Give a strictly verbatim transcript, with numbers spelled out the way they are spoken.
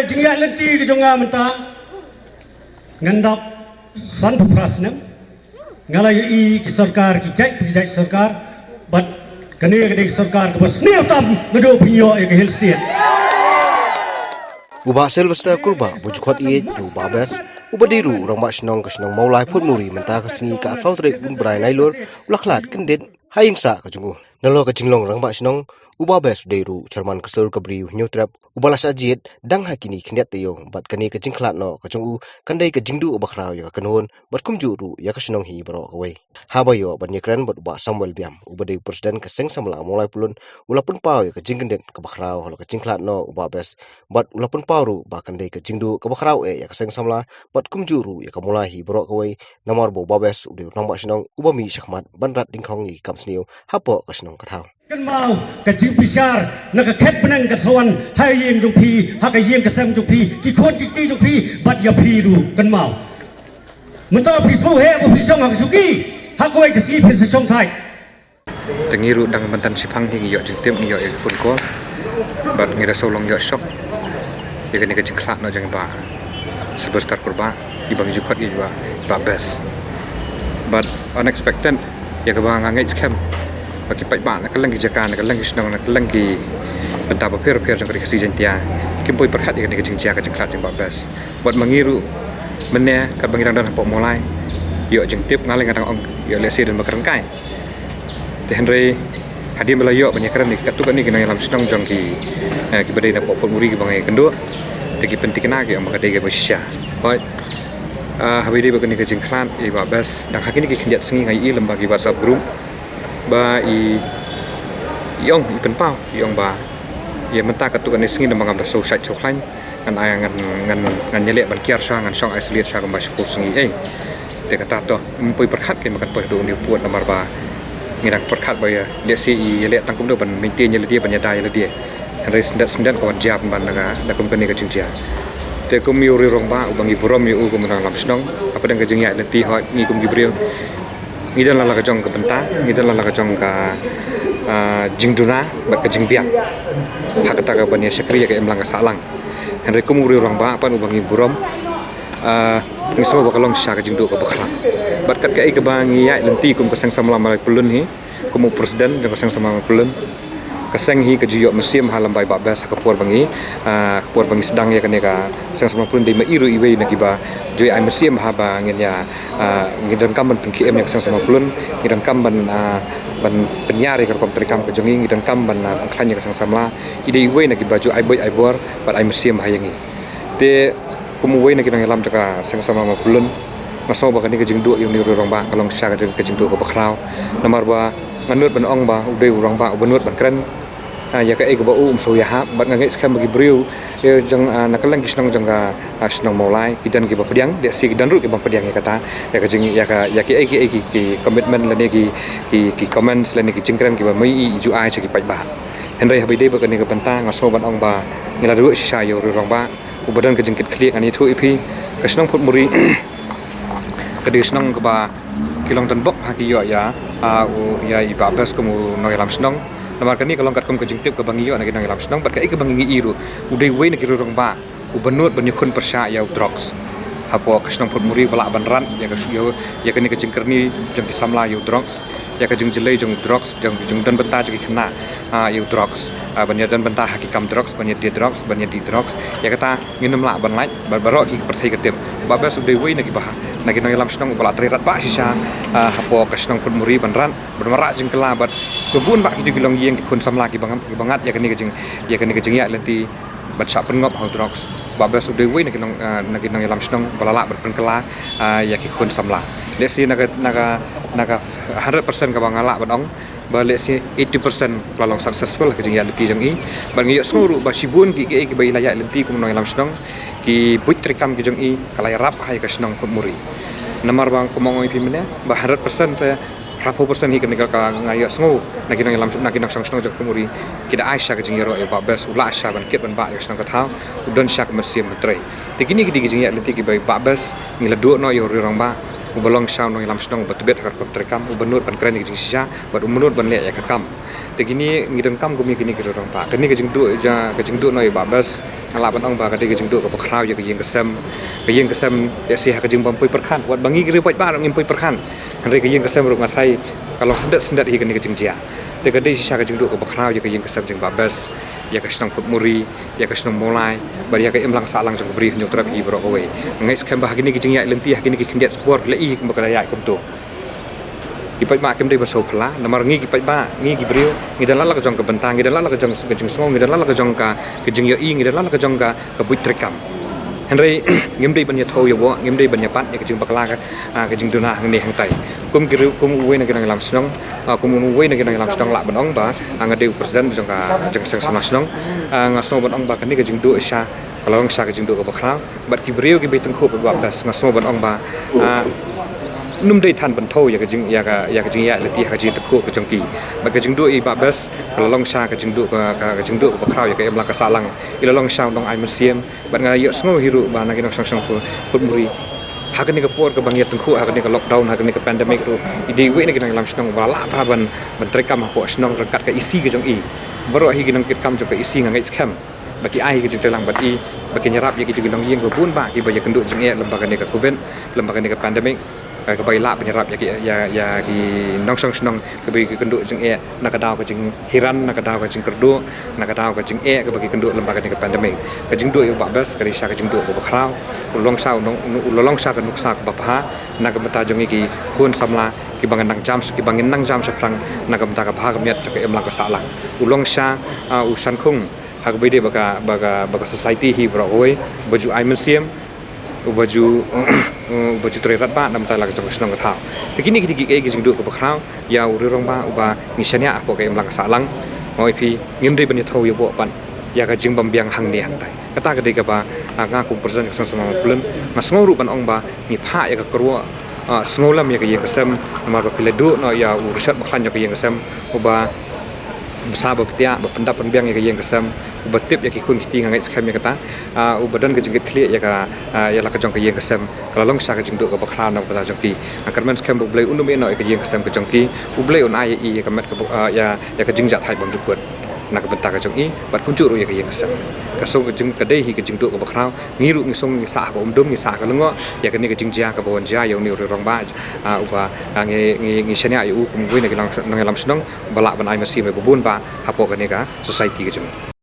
Jingïaid lynti ka jong nga mynta ngan dap san phew phra snem. Nga la ïohi ki sorkar ki jait ki jait sorkar, bad kane ka dei ka sorkar kaba sniew tam naduh ba pynïoh ïa ka Hill State. U Bah Sylvester Kurbah, ba ju khot ïa u Bah Best, uba dei ruh u rangbah shnong ka shnong Mawlai Photmuri mynta ka sngi ka arphew tarik u Nailar, u la khlad kyndit ha ïing sah ka jong u. Nalor ka jinglong rangbah shnong, u Bah Best u dei ruh u chairman ka sur ka Bri u Hynñiewtrep, uba la shah jied dang ha kine ki khyndiat taïew, bad kane ka jingkhlad noh ka jong u kan dei ka jingduh bakhraw ïa ka kynhun bad kumjuh ruh ïa ka shnong hi baroh kawei. Haba ïoh ban ïakren bad u Bah Samuel Biam, uba dei u president ka seng samla Mawlai Pyllun, u la pynpaw ïa ka jingkyndit kaba khraw halor ka jingkhlad noh u Bah Best, bad u la pynpaw ruh ba kan dei ka jingduh kaba khraw eh ïa ka seng samla bad kumjuh ruh ïa ka Mawlai hi baroh kawei, namar ba u Bah Best u dei u rangbah shnong uba mih shakhmat ban rat dyngkhong ïa ki kam sniew hapoh ka shnong ka thaw. Kynmaw, ka jingbishar na ka khet bneng kan sa wan ha ïing jong phi, ha ka ïing ka sem jong phi, ki khun ki kti jong phi, bad ïa phi ruh kynmaw. Mynta phi sngewheh ba phi shong ha ka shuki, ha kawei ka sngi phin sa shong thait. Te ngi ruh dang mynta shiphang hi ngi ïoh jingtip, ngi ïoh ïa ka phone call. Bad ngi da sawlong ïoh shock ïa kane ka jingkhlad noh jong i Bah Sylvester Kurbah, i ba ngi ju khot ïa i Bah, Bah Best. Bad unexpected, ïa kaba nga ngeit skhem ba ki paidbah na kylleng ki jaka, na kylleng ki shnong, na kylleng ki bynta bapher bapher jong ka Ri Khasi Jaiñtia kim poi pyrkhat ïa kane ka jingjia ka jingkhlad jong i Bah Best. Bad ma ngi ruh mynne katba ngi dang don hapoh Mawlai, ïoh jingtip, nga lei nga dang ong ïoh lehse don ba kren kai. Te hynrei hadien ba la ïoh ban ïakren ïa katto katne ki nongïalam shnong jong ki, eh, kiba dei na Photmuri kiba ngi ïakynduh, te ki pynthikna ki ong ba ka dei kaba shisha. Hooid, ah, haba ïadei bad kane ka jingkhlad ïa i Bah Best, dang ha kine ki khyndiat sngi nga ïohi lem bad ki WhatsApp group ba i, i ong, i pynpaw, i ong ba ïa mynta katto katne sngi, namar ngam da sngewshait sngewkhlaiñ, ngan ai, ngan, ngan, ngan ïaleh ban kiar shuwa, ngan shong isolate shuwa kumba shiphew sngi ei. Te kata to, ym poi pyrkhat kein ba kan poi haduh une u pud, namar ba ngi dang pyrkhat ba ïa lehse i ïaleh tang kumno ban maintain ïa lade, ban ïada ïa lade. Hynrei syndet syndet ka wan jia pynban na ka, na kum kane ka jingjia. Te kum ïa u riew rangbah uba ngi burom ïa u kum u nongïalam shnong, hapdeng ka jingïaid lynti, hooid, ngi kum ki briew ngi don la la ka jong ka bynta, ngi don la la ka jong ka, ah, jingduna bad ka jingbiang ha kata ka ban ïa shakri ïa ka imlang ka sahlang. Hynrei kum u riew rangbah pat uba ngi burom, ah, ngi sngew ba ka long shisha ka jingduh kaba khraw. Bad kat kaei kaba ngi ïaid lynti kum ka seng samla Mawlai Pyllun hi, kum u president jong ka seng samla Mawlai Pyllun, ka seng hi ka ju ïoh mynsiem ha lem bad i Bah Best ha ka por ba ngi, ah, ka por ba ngi sdang ïa kane ka seng samla Mawlai Pyllun. Dei ma i ruh iwei na kiba ju ai mynsiem ha ba ngin ïa, ah, ngi donkam ban pynkhiah ïa ka seng samla Mawlai Pyllun, ngi donkam ban, ah, ban pynïar ïa ka rukom treikam ka jong ngi, ngi donkam ban, ah, pynkhlaiñ ïa ka seng samla. I dei iwei na kiba ju ai buit ai bor bad ai mynsiem ha ïa ngi. Te kum uwei na ki nongïalam jong ka seng samla Mawlai Pyllun, nga sngew ba kane ka jingduh ïa une u riew rangbah ka long shisha ka jing, ka jingduh kaba khraw. Namar ba nga nud ban ong ba u dei u rangbah uba nud ban kren, ah, ïa kaei kaba u um sngew ïahap, bad nga ngeit skhem ba ki briew, eh, jong, ah, na kylleng ki shnong jong ka, ah, shnong Mawlai, ki don kiba pdiang, lehse ki don ruh ki bym pdiang ïa kata, ïa ka jing, ïa ka, ïa kiei kiei ki, ki commitment lane ki, ki, ki comments lane ki jingkren kiba ma i i ju ai sha ki paidbah. Hynrei haba ïadei bad kane ka bynta, nga sngew ban ong ba ngi la duh shisha ïa u riew rangbah uba don ka jingkitkhlieh. Ngan ïathuh ïa phi, ka shnong Photmuri ka dei ka shnong kaba ki long donbok ha ki ïoh ïa, ah, u, ïa i Bah Best kum u nongïalam shnong. Namar kane ka long katkum ka jingtip kaba ngi ïoh na ki nongïalam shnong, bad kaei kaba ngi ïohi ruh, u dei uwei na ki riew rangbah uba nud ban ïakhun pyrshah ïa u drugs hapoh ka shnong Photmuri, ba lah ban rat ïa ka, ïa, ïa kane ka jingkyrni jong ki samla ïa u drugs, ïa ka jingjyllei jong u drugs, jong, jong don bynta jong ki khynnah, ah, ïa u drugs, ah, ban ïa don bynta ha ki kam drugs, ban ïa die drugs, ban ïa dih drugs. Ïa kata ngin ym lah ban lait, bad baroh ki ka pyrthei ka tip. Bah Best u dei uwei na kiba, na ki nongïalam shnong uba la trei rat bah shisha, ah, hapoh ka shnong Photmuri ban rat, ban wanrah jingkylla bad ba bun bah ki jong ki longïing, ki khun samla kiba ngat, kiba ngat ïa kane ka jing, ïa kane ka jingïaid lynti ban shah pynngop ha u drugs. Bah Best u dei uwei na ki nong, ah, na ki nongïalam shnong ba la lah ban pynkylla, ah, ïa ki khun samla. Lehse na ka, na ka, na ka hundred percent kaba nga lah ban ong, ba lehse eighty percent ka la long successful ha ka jingïaid lynti jong i. Bad nga ïohsngew ruh ba shibun ki, kiei kiba i la ïaid lynti kum u nongïalam shnong, ki buit treikam ki jong i ka la ïarap ha ïa ka shnong Photmuri. Namar ba kum ong ïa phi mynne, ba hundred percent te, hynriewphew percent hi kane ka, ka nga ïohsngew na ki nongïalam, na ki nongshong shnong jong Photmuri, ki da ai sha ka jingïaroh ïa u Bah Best, u lah sha ban kit ban bah ïa ka shnong ka thaw, u don sha ka mynsiem ban trei. Te kine ki dei ki jingïaid lynti kiba i Bah Best, ngi la duh noh ïa u riew rangbah, uba long sha u nongïalam shnong uba tbit ha ka rukom treikam, uba nud ban kren ïa ka jingshisha bad uba nud ban leh ïa ka kam. Te kine ngi donkam kum ïa kine ki rangbah. Kane ka jingduh, ka jingduh noh ïa i Bah Best, nga lah ban ong ba ka dei ka jingduh kaba khraw ïa ka ïing ka sem. Ka ïing ka sem, ïa shi ha ka jingbym poi pyrkhat, wat ba ngi ki riew paidbah ruh ngim poi pyrkhat. Hynrei ka ïing ka sem ruh nga tharai ka long syndet syndet hi kane ka jingjia. Te ka dei shisha ka jingduh kaba khraw ïa ka ïing ka sem jong i Bah Best, ïa ka shnong Phutmuri, ïa ka shnong Mawlai bad ïa ka imlang sahlang jong ka Bri Hynñiewtrep hi baroh kawei. Nga ngeit skhem ba ha kine ki jingïaid lynti, ha kine ki khyndiat por, ki la ïohi kumba ka la ïaid kumto. Ki paidbah kim dei ban sngewphylla, namar ngi ki paidbah, ngi ki briew, ngi don la la ka jong ka bynta, ngi don la la ka jong ka jingsngew, ngi don la la ka jong ka, ka jingïohi, ngi don la la ka jong ka, ka buit treikam. Hynrei ngim dei ban ïathuh ïa u, ngim dei ban ïapat ïa ka jingbakla ka, ah, ka jingduna hangne hangtai. Kum ki riew, kum uwei na ki nongïalam shnong, ah, kum uwei na ki nongïalam shnong lah ban ong ba, ah, nga dei u president jong ka, jong ka seng samla shnong, ah, nga sngew ban ong ba kane ka jingduh sha, ka la long sha ka jingduh kaba khraw. Bad ki briew kiba ïatyngkhuh bad i Bah Best, nga sngew ban ong ba, ah, ym dei than ban thew ïa ka jing, ïa ka, ïa ka jingïaid lynti ha ka jingïatyngkhuh ka jong ki. Bad ka jingduh i Bah Best ka la long sha ka jingduh ka, ka, ka jingduh kaba khraw ïa ka imlang ka sahlang. I la long sha u nongaiñmynsiem, bad nga ïohsngew hi ruh ba na ki nongshnong shnong Phut, Phutmuri, ha kane ka por kaba ngi ïatyngkhuh, ha kane ka lockdown, ha kane ka pandemic ruh, i dei uwei na ki nongïalam shnong uba la lah bha ban, ban treikam hapoh shnong ryngkat ka E C ka jong i. Baroh hi ki nongkitkam jong ka E C nga ngeit skhem ba ki ai ka jingtreilang bad i, ba kin ïarap ïa kito ki longïing ba bun bah kiba ïakynduh jingeh lem bad kane ka covid, lem bad kane ka pandemic, eh, kaba i lah ban ïarap ïa ki, ïa, ïa ki nongshong shnong kiba ïakynduh jingeh na ka daw ka jinghiran, na ka daw ka jingkyrduh, na ka daw ka jingeh kaba ki kynduh lem bad kane ka pandemic. Ka jingduh ïa u Bah Best ka dei shisha ka jingduh kaba khraw. U long sha u nong, u long sha ka nuksa kaba bha na ka bynta jong ngi ki khun samla kiba ngin nang jam, kiba ngin nang jam shaphrang na ka bynta ka bha ka miat jong ka imlang ka sahlang. U long sha, ah, u shynkhung ha kaba ïadei bad ka, bad ka, bad ka society hi baroh kawei, uba ju ai mynsiem, uba ju, uba ju trei radbah na ka bynta la ka jong ka shnong ka thaw. Te kine ki dei kiei ki jingduh kiba khraw ïa u rangbah uba ngi shaniah hapoh ka imlang ka sahlang. Nga ong ïa phi, ngim dei ban ïathuh ïa u pat ïa ka jingbymbiang hangne hangtai. Kata ka dei kaba, ah, nga kum president ka seng samla Mawpyllun nga sngew ruh ban ong ba ngi phah ïa ka kyrwoh, ah, sngewlem ïa ka ïing ka sem, namar ba phi la duh noh ïa u Richard Bakhlaiñ jong ka ïing ka sem, uba, uba sah ba btiah, ba pyndap pynbiang ïa ka ïing ka sem, uba tip ïa ki khun ki kti, nga ngeit skhem ïa kata, ah, uba don ka jingkitkhlieh ïa ka, ah, ïa la ka jong ka ïing ka sem. Ka la long sha ka jingduh kaba khraw na ka bynta jong ki. Nga kyrmen skhem ba U Blei un ym ïeh noh ïa ka ïing ka sem ka jong ki. U Blei un ai ïa i ïa ka met ka bu-, ah, ïa, ïa ka jingjahthait bymjukut na ka bynta ka jong i bad kumjuh ruh ïa ka ïing ka sem. Ka song ka jing, ka dei hi ka jingduh kaba khraw. Ngi ruh ngi song, ngi sah ha ka umdum, ngi sah ha ka lyngngoh ïa kane ka jingjia kaba wan jia ïa une u rangbah, ah, uba, ah, ngi, ngi, ngi shaniah ïa u kum uwei na ki nongïalam shnong ba lah ban ai mynsiem ïa ba bun bah hapoh kane ka society ka jong ngi.